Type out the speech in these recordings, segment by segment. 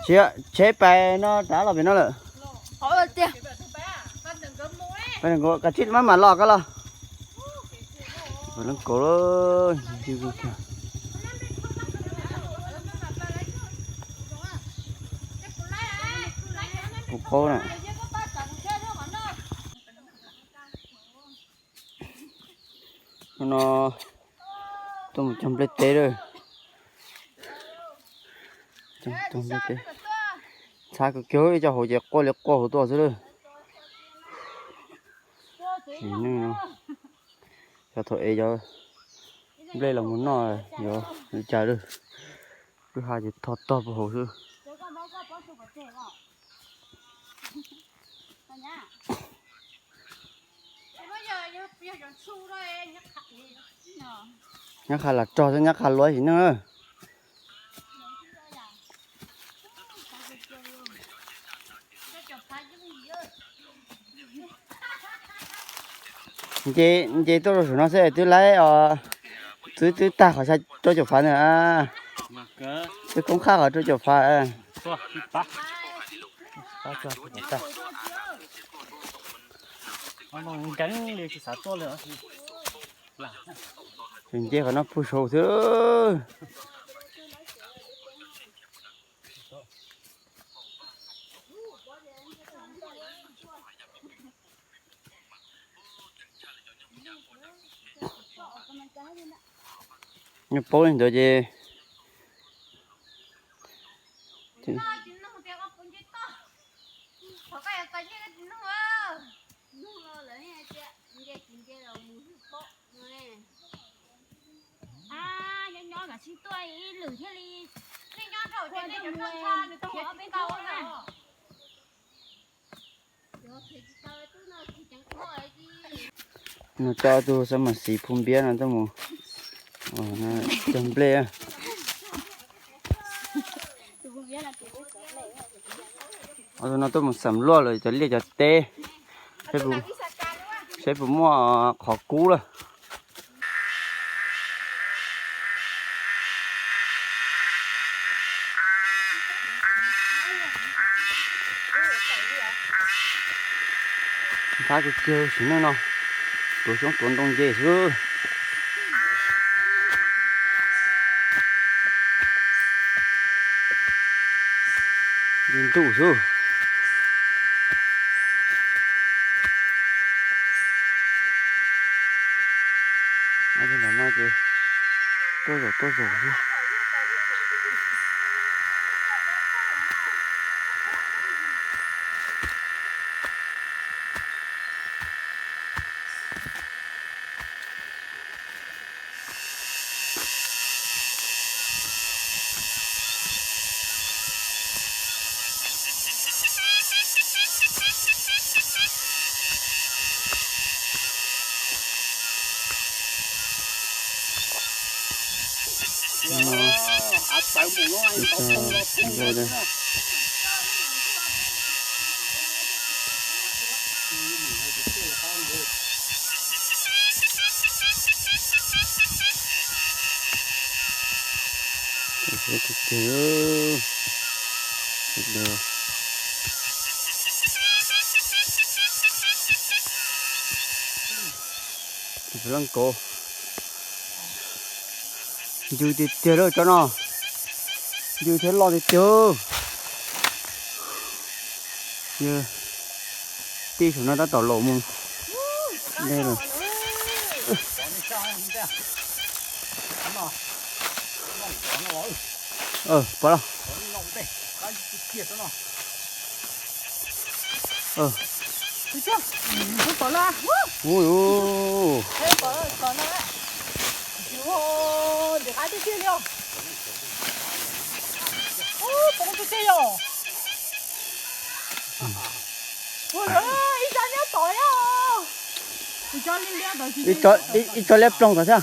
Tsheb pais no rov los pem no lawm. Kav tsij maj mam los koj los. Leej kaus, kuv paub na. No tuaj mus cog nplej teb lawm. Cog nplej teb, ntxhab kawg kiag, ib co hauv ces quaj li quaj hauv tuaj xwb lawm. Sim neej no, xyov thaum es cov nplej los mus noj yuav li cas lawm. Kwj ha ces tho tog puag hauv xwb. Nyab qha lam rog xwb, nyab qha luav sim neej. Nce, nce tuaj rau saum no xwb twb laib os. Twb, twb tag qhov xya rau caum phav ntawd. Twb koob qhaj qhov rau caum phav. Nce qhov no puag saud xwb. Nws paub li ntawd ces Nws coj tus xab mas xis phu npiab no tuaj mus cog nplej. Ob tug no tuaj mus xam luaj lawm cov liaj cov teb, saib puas muaj qhov kub lawm. Ntxhab kawg kiag sim neej no, tuav xyoob tuav ntoo nce xwb. Nce ntuj xwb. Ntawm no ces tuaj zaum tuaj zaum xwb. Leej kaus, ncw tiag tiag lawm tsob no, ncw thiab loj tiag tiag. Yog tij saum no tab tom laus mus dej lawm. Pov los. Ui, ib tsob liab ploog tom thiab.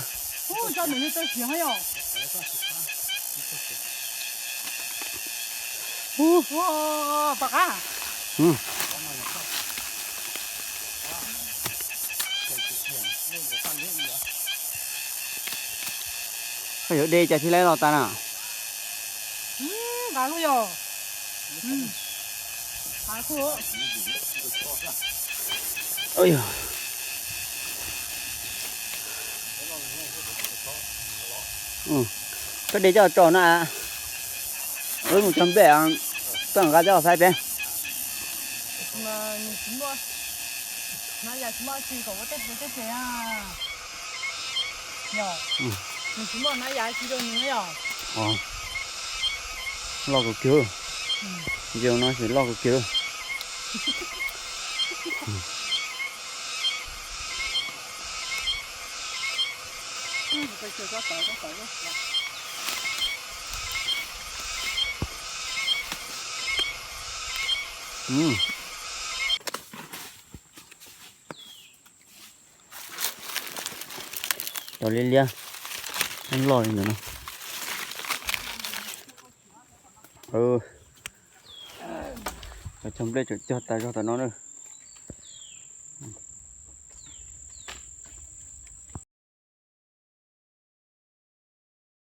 Koj yuav de cas thiaj li los tas na? Nqa lub yog. Koj de coj tso na. Wb mus cog nplej, koj nqa coj saib peb. Loj kawg kiag. Ntsia no ces loj kawg kiag. Cov liab liab, loj li ntawm no. Cov cog nplej tseem cog tas zog tom no na.